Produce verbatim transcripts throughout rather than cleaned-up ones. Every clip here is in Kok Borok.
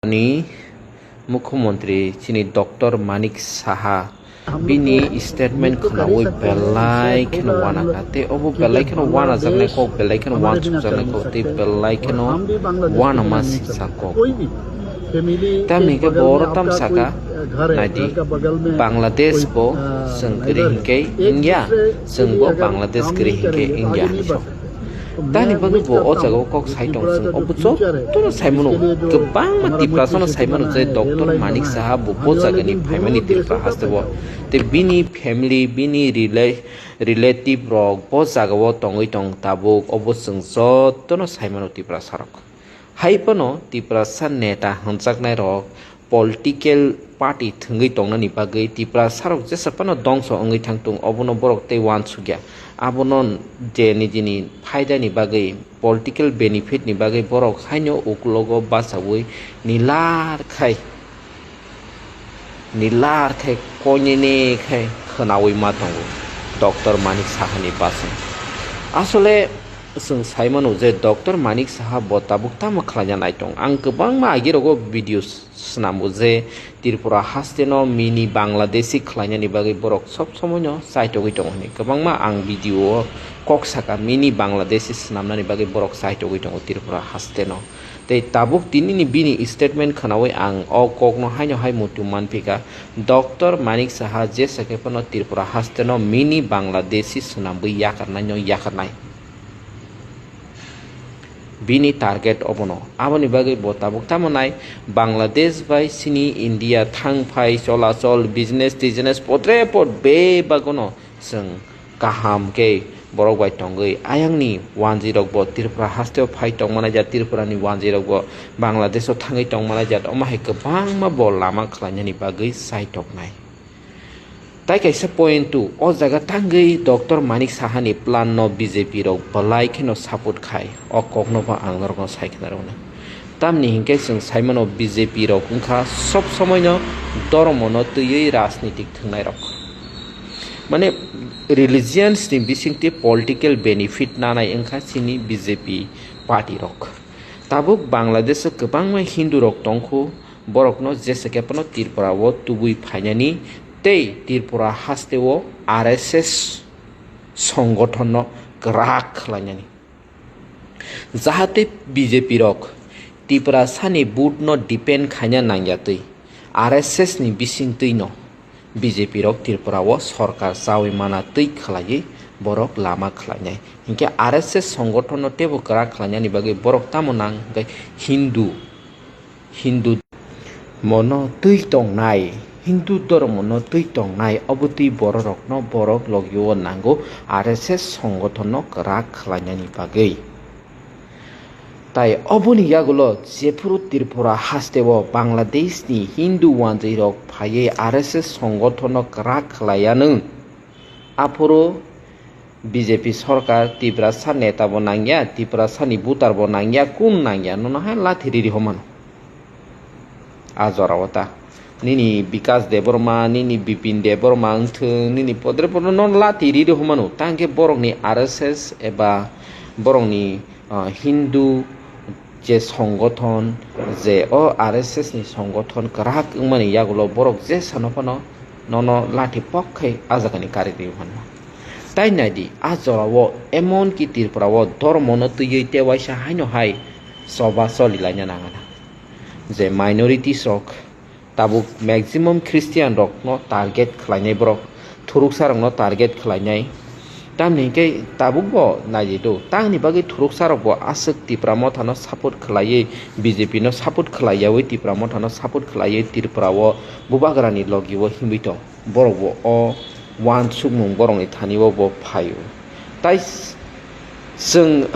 ni Mukhyamantri chini Doctor Manik Saha bini statement khwnawi belai kheno wanakha. Tei obo belai kheno wanajaknai kok, belai kheno wansukjaknai kok, tei belai kheno wanama sijak kok. Tamni hwnkhe bo oro tamo saka, naidi, Bangladesh bo chwng kwrwi hinkhe wngya, chwng bo Bangladesh kwrwi hinkhe wngya hinwi sa. Tamni bagwi bo o jaga o kok sai tong chwng, obo jotono sai mano, kwbangma Tiprasano sai mano je Doctor Manik Saha bo bo jagani phaimani Tripura haste o, tei bini family, bini rela-, relative rok bo jaga o tongwi tong tabuk, obo chwng jotono sai mano Tiprasa rok. Hai phano Tiprasa neta hwnjaknai rok political party thwngwi tongnani bagwi Tiprasa rok jesa phano dongso wngwi thang tung, obono borok tei wansukya. Abono je nijini phaidani bagwi, political benefit ni bagwi borok haino uklogo bachaui nilar khai, nilar khai koinene khai khwnaui ma tongo Doctor Manik Saha ni bachung. Asole chwng sai mano je Doctor Manik Saha bo tabuk tamo khlaina nai tong. Ang kwbangma agi rogo video swnamgo je Tripura haste no mini Bangladeshi khlainani bagwi borok sob somoi no chaitogwi tongo hinwi. Kwbangma ang video o kok saka, mini Bangladeshi swnamnani bagwi borok chaitogwi tongo Tripura haste no. Tei tabuk tini ni bini statement khwnawi ang o kok no haino hai muitu manphika, Doctor Manik Saha jesa khe phano Tripura haste no mini Bangladeshi swnamwi yakarnai no yakarnai. Bini target obono. Aboni bagwi bo tabuk tamo nai, Bangladesh bai chini India thang phai cholachol, business tisiness potre pot bebagono chwng kaham khe borok bai tongwi. Ayangni wanjwi rok bo Tripura hasteo phai tongmani ja, Tripura ni wanjwi rok bo Bangladesh o thangwi tongmani ja, omo hai kwbangma bo lama khlainani bagwi chaitoknai. Tai kaisa point two, o jaga tangwi Doctor Manik Saha ni plan no B J P rok belai kheno support khai, o kok no bo ang norok no sai khna rwna. Tamni hinkhe chwng sai mano B J P rok wngkha sob somoi no dhormo no twiwi rajnitik thwngnai rok. Mane religions ni bisingtwi political benefit nanai wngkha chini B J P party rok. Tabuk Bangladesh o kwbangma Hindu rok tongkhu, borokno jesa khe phano Tripura o tubui phainani tei Tripura haste o R S S songothon no kwrak khlainani. Jahate B J P rok Tiprasani vote no depend khaina nangyatwi, R S S ni bisingtwi no B J P rok Tripura o sorkar chawi mana twi khlaiwi borok lama khlainai. Hinkhe R S S songothon no teibo kwrak khlainani bagwi borok tamo nang hwnkhe Hindu, Hindu mono twi tongnai, Hindu dhormono twi tongnai, obo twi bororokno borok logio nango R S S songothonno kwrak khlainani bagwi. Tai oboni yagulo jephuru Tripura hasteo Bangladeshni Hindu wanjwirok phaiwi R S S songothonno kwrak khlaianw, aphuru B J P sorkar Tiprasa neta bo nangya, Tiprasani voter bo nangya, kun nangya, nono hai lathi riri homano. A jorao ta. Nini Bikas Debbarma, nini Bipin Debbarma wngthwng, nini podre podre no lathi riri homano. Tangkhe borokni R S S eba borokni, ah, Hindu je songothon, je o R S S ni songothon kwrak wngmani yagulo borok je sano phano nono lathi pok khai a jagani kari rio hwnma. Tai naidi, a jorao emon ki Tripura o dhormono twiwi tewaisa haino hai choba choli laina nangana. Je minorities rok, tabuk maximum Christian rokno target khlainai borok, thuruksa rokno target khlainai. Tamni hwnkhe tabukbo naidi do, tangni bagwi thuruksa rokbo aswk Tipra Mothano support khlaiwi, B J P no support khlaiyawi, Tipra Mothano support khlaiwi Tripura o bubagrani logi o himwi tong. Borok bo o uansukmung borokni thani o bo phaio. Tai s-, chwng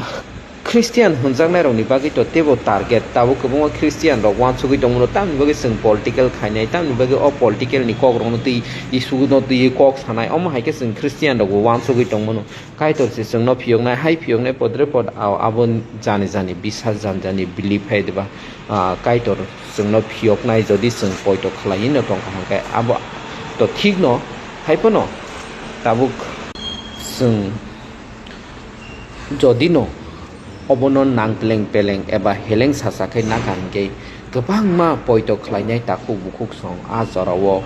Christian hwnjaknairokni bagwi to teibo target, tabuk kwbangma Christian rok uansugwi tongmano, tamni bagwi chwng political khainai, tamni bagwi o political ni kokrokno twi issue no twiwi kok sanai, omo hai khe chwng Christian rokbo uansugwi tongmano. Kaitor se chwngno phiyoknai, hai phiyoknai podre pod, a-, abo jani jani bisas, jani jani belief hai diba, ah, Kaitor chwngno phiyoknai, jodi chwng poito khlaiwi no tongkha hwnkhe abo to thik no, hai phano tabuk chwng jodi no obono nang peleng peleng eba heleng sasa khe nakha hwnkhe Kwbangma poito khlainai takhuk bukhuk song a jorao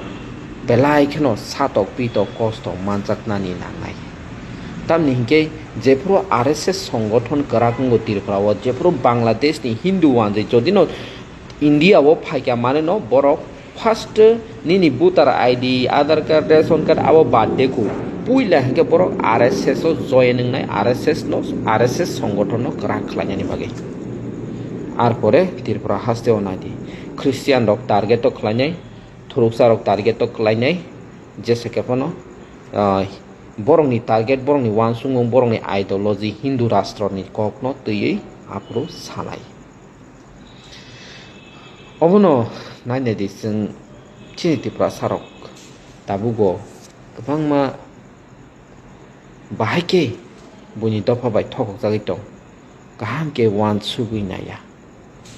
belai kheno satok pitok kosto manjaknani nangnai. Tamni hinkhe jephuru R S S songothon kwrak wngo Tripura o, jephuru Bangladesh ni Hindu wanjwi jodino India o phaikha maneno borok first nini voter I D, Aadhaar card, ration card abo bad de ku. Puila hinkhe borok R S S o join wngnai, R S S no, R S S songothon no kwrak khlainani bagwi. Ar pore Tripura haste o naidi, Christian rok target o khlainai, thuruksa rok target o khlainai, jesa khe phano, ah, borokni target, borokni wansukmung, borokni ideology Hindu rastro ni kok no twiwi aphuru sanai. Obono nainai di chwng chini Tiprasa rok tabugo kwbangma bahai khe buini dopha bai thokokjagwi tong, kaham khe wansugwi naiya,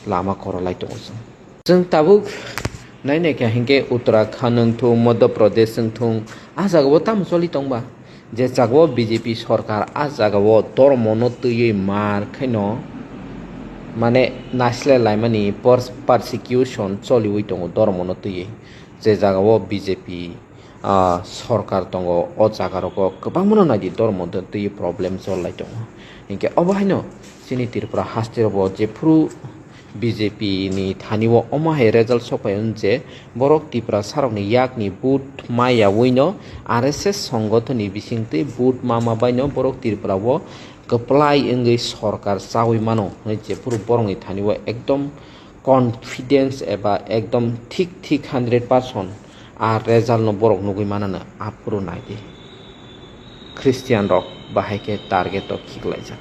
lama korolai tongo chwng. Chwng tabuk nainai kha hinkhe Uttarakhand wng thung, Madhya Pradesh wng thung, a jagao tamo choli tongba? Je jagao B J P sorkar, a jagao dhormono twiwi mar khaino, mane, naislai laimani pers-, persecution choliwi tongo dhormono twiwi. Je jagao B J P ah, sorkar tongo, o jaga rogo kwbangmano naidi dhormo twi problem chol lai tongo. Hinkhe obo haino chini Tripura haste rogo jephuru B J P ni thani o omo hai result sok phai on je borok Tiprasa rokni yakni vote ma yaui no R S S songothon ni bising twi vote ma ma bai no borok Tripura o kwplai wngwi sorkar chaui mano hinwi jephuru borokni thani o ekdom confidence eba ekdom thik thik hundred percent a result no borok nugwi manano, aphuru naidi Christian rok bahai khe target o khiklaijak.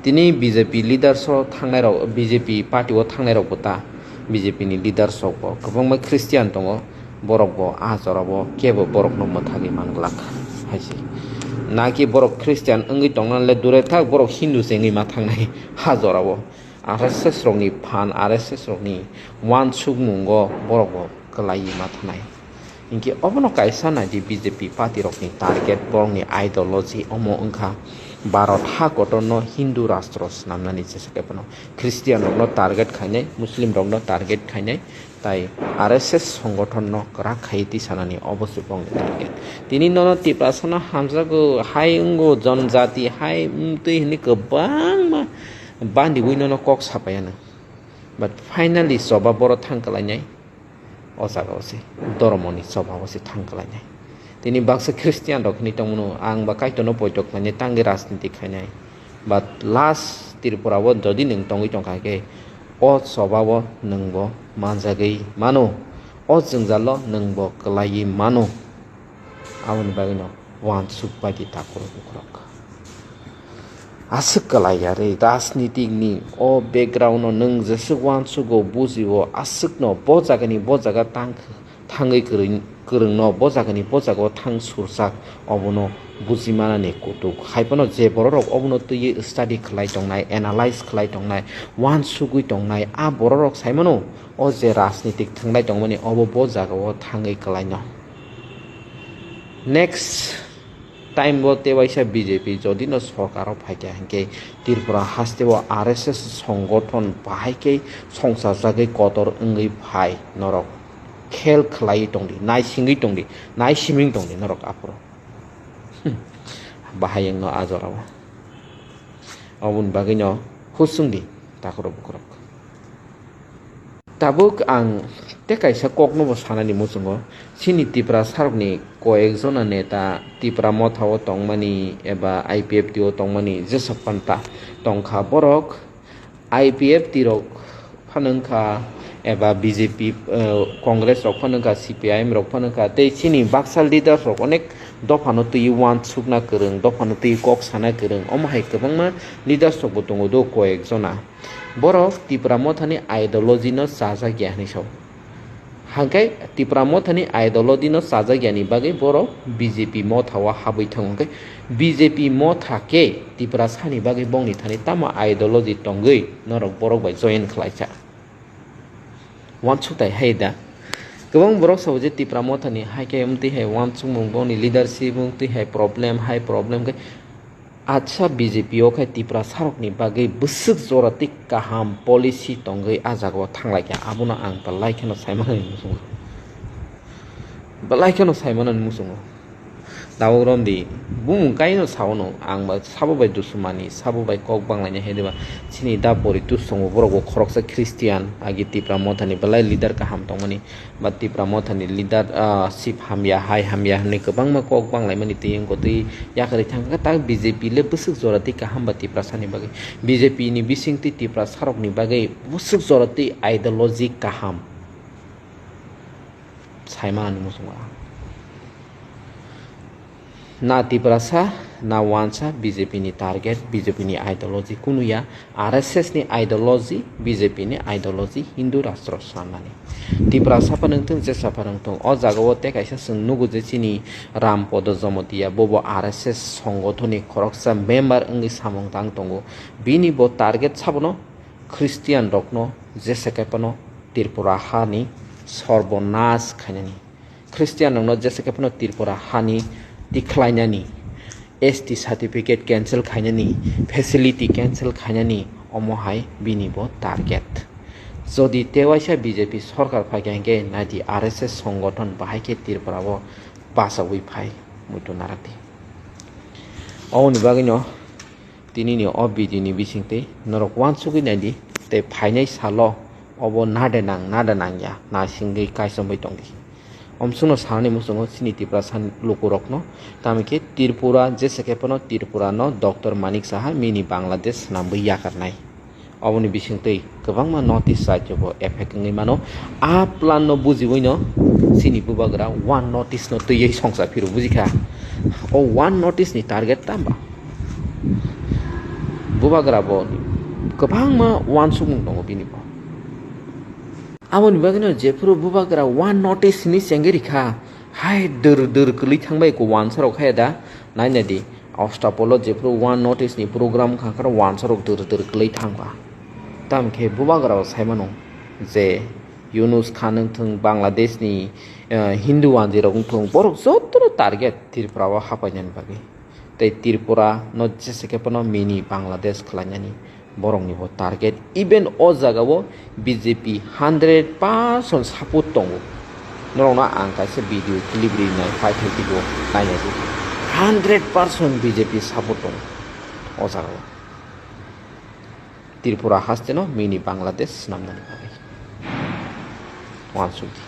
Tini B J P leaders o thangnai rok, B J P party o thangnai rok bo ta, B J P ni leaders rok bo kwbangma Christian tongo, borok bo a jora o kebo borok no mwthagwi man glak hai se. Naki borok Christian wngwi tongna le dure thak, borok Hindu se wngwi ma thangnai ha jora o. R S S rokni phan, R S S rokni wansukmungo borok bo kwlaiwi ma thanai. Hinkhe obono kaisa naidi B J P party rokni target, borokni ideology omo wngkha Bharat ha kotorno Hindu rastro swnamnani jesa khe bono Christian rokno target khainai, Muslim rokno target khainai, tai R S S songothonno kwrak khaiwi twi sanani obo se bongni target. Tini nono Tiprasano hamjago, hai wngo, jonjati hai wng twi hwnwi kwbangma bandiwi nono kok sapaiano. But finally choba boro thang kwlainai, o jaga o se dhormoni choba o se thang kwlainai. Tini baksa Christian rok hinwi tongmano, ang ba Kaitorno poito khlainai, tangwi rajniti khainai. But last Tripura o jodi nwng tongwi tongkha khe, o choba o nwng bo manjagwi mano, o jwngjal o nwng bo kwlaiwi mano. Aboni bagwino wansuk bai di takhurok bukhurok. Aswk kwlai ya re, rajnitik ni o background no nwng jeswk wansugo, bujio, aswk no bo jaga ni bo jaga tang, thangwi kwrwng, kwrwng no bo jaga ni bo jaga o thang surjak, obono buji manani kutuk. Hai phano je borok rok obono twiwi study khlai tongnai, analyze khlai tongnai, wansugwi tongnai, a borok rok sai mano o je rajnitik thwnglai tongmani obo bo jaga o thangwi kwlai no. Next time bo tewaisa B J P jodi no sorkar o phaikha hinkhe Tripura haste o R S S songothon bahai khe songsajagwi kotor wngwi phai norok khel khlaiwi tongdi, naisingwi tongdi, naisiming tongdi norok aphuru. Hmm. Bahai wngno a jorao. Oboni bagwino husungdi takhurok bukhurok. Tabuk ang tei kaisa kokno bo sanani muchungo, chini Tiprasarokni koyekjona neta Tipra Motha o tongmani eba I P F T o tongmani jesok panta tongkha, borok I P F T rok phano wngkha eba B J P, eh, Congress rok phano wngkha, C P I M rok phano wngkha, tei chini baksa leaders rok onek dophano twiwi wansukna kwrwng, dophano twiwi kok sana kwrwng, omo hai kwbangma leaders rok bo tongo do koyekjona. Borok Tipra Mothani ideology no chajak ya hinwi sao. Hangkhe Tipra Mothani ideology no chajak yani bagwi borok B J P Motha o habwi thango. Hangkhe B J P Motha khe Tiprasani bagwi bongni thani tamo ideology tongwi norok borok bai join khlaikha. Wansukthai hai da. Kwbang borok sao je Tipra Mothani hai khe wng twi hai wansukmung, bongni leadership wng twi hai problem, hai problem khe Acha B J P o khe Tiprasarokni bagwi bwswk jora tei kaham policy tongwi a jagao thanglaikha, abono ang belai kheno saimanani muchungo. Belai kheno saimanani muchungo. Tabuk romdi, bumung kaino saono, ang ba sabo bai dusumani, sabo bai kok banglaina hai diba, chini da poritus tongo, borok bo khoroksa Christian, agi Tipra Mothani belai leader kaham tongmani, ba Tipra Mothani leader, ah, sip hamya, hai hamya hwnwi kwbangma kok banglaimani twi wngkha, twi yakarwi thangkha, tak B J P le bwswk jora twi kaham ba Tiprasani bagwi, B J P ni bising twi Tiprasarokni bagwi bwswk jora twi ideology kaham. Saimanani muchungo ang. Na Tiprasa, na wansa B J P ni target, B J P ni ideology kunu ya, R S S ni ideology, B J P ni ideology, Hindu rastro swnamnani. Tiprasa pha nungthung, jesa pha nungthung, o jagao tei kaisa chwng nugo je chini Ram Podo Jomotia, bobo R S S songothoni khoroksa member wngwi samung tang tongo. Bini bo target sabono Christian rokno jesa khe phano Tripura hani sorbonas khainani. Christian rokno jesa khe phano Tripura hani tikhlainani, S T certificate cancel khainani, facility cancel khainani, omo hai bini bo target. Jodi tewaisa B J P sorkar phaikha hinkhe naidi R S S songothon bahai khe Tripura o bachaui phai muitu narakdi. Oboni bagwino Tinini o video ni bisingtwi norok uansugwi naidi, tei phainai salo obo nade nang, nade nang ya, naisingwi kaichomwi tongdi. Omsukno sanani muchungo chini Tiprasa lukurokno, tamo khe Tripura, jesa khe phano Tripura no Doctor Manik Saha mini Bangladesh swnamwi yakarnai. Oboni bisingtwi kwbangma notice rajyo bo effect wngwi mano. A plan no bujiwino chini bubagra one notice no twiwi songcha phiro, bujikha? O one notice ni target tamba? Bubagra bo kwbangma uansukmung tongo bini bo. Aboni bagwino jephuru bubagra one notice ni chengwi rikha, hai dur dur kwlwi thangbai ko uansarok hai da, naina di. Ostapolo jephuru one notice ni program kha khe uansarok dur dur kwlwi thangba. Tamo khe bubagra rok saimano je Yunus Khan wngthung, Bangladesh ni, eh, Hindu wanjwi rok wngthung, borok jotono target Tripura o hapainani bagwi. Tei Tripura no jesa khe phano mini Bangladesh khlainani borokni bo target. Even o jaga o B J P hundred percent support tongo. Norokno ang kaisa video clip ri nai phai thai video nainai di. Hundred percent B J P support tongo o jaga o. Tripura haste no mini Bangladesh swnamnani bagwi. Uansukdi.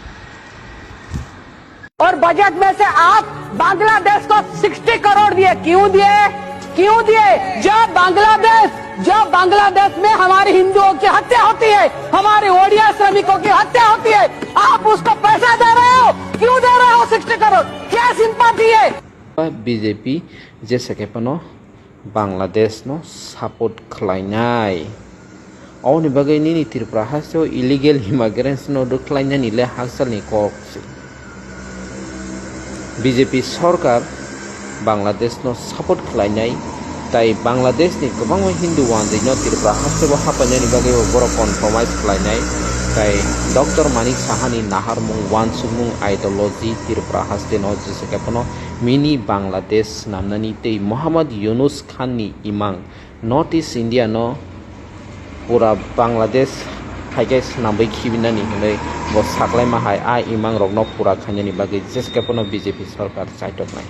और बजट में से आप बांग्लादेश को सिक्सटी करोड़ दिए, क्यों दिए? क्यों दिए? जब बांग्लादेश, जब बांग्लादेश में हमारे हिंदुओं की हत्या होती है, हमारे ओडिया श्रमिकों की हत्या होती है, आप उसको पैसा दे रहे हो, क्यों दे रहे हो सिक्सटी करोड़? क्या सिंपैथी है? B J P jesa khe phano Bangladesh no support khlainai. Oboni bagwi nini Tripura hasteo illegal immigrants no rwkhlainani le hakchalni kok se. B J P sorkar Bangladesh no support khlainai, tai Bangladesh ni kwbangma Hindu wanjwi no Tripura hasteo hapainani bagwi bo borok compromise khlainai, tai Doctor Manik Saha ni naharmung, uansukmung, ideology Tripura haste no jesa khe phano mini Bangladesh swnamnani tei Mohammad Yunus Khan ni imang North East India no pura Bangladesh hai khe swnamwi khibinani hwnwi bo saklaima hai a imang rok no pura khainani bagwi jesa khe phano B J P sorkar chaitoknai.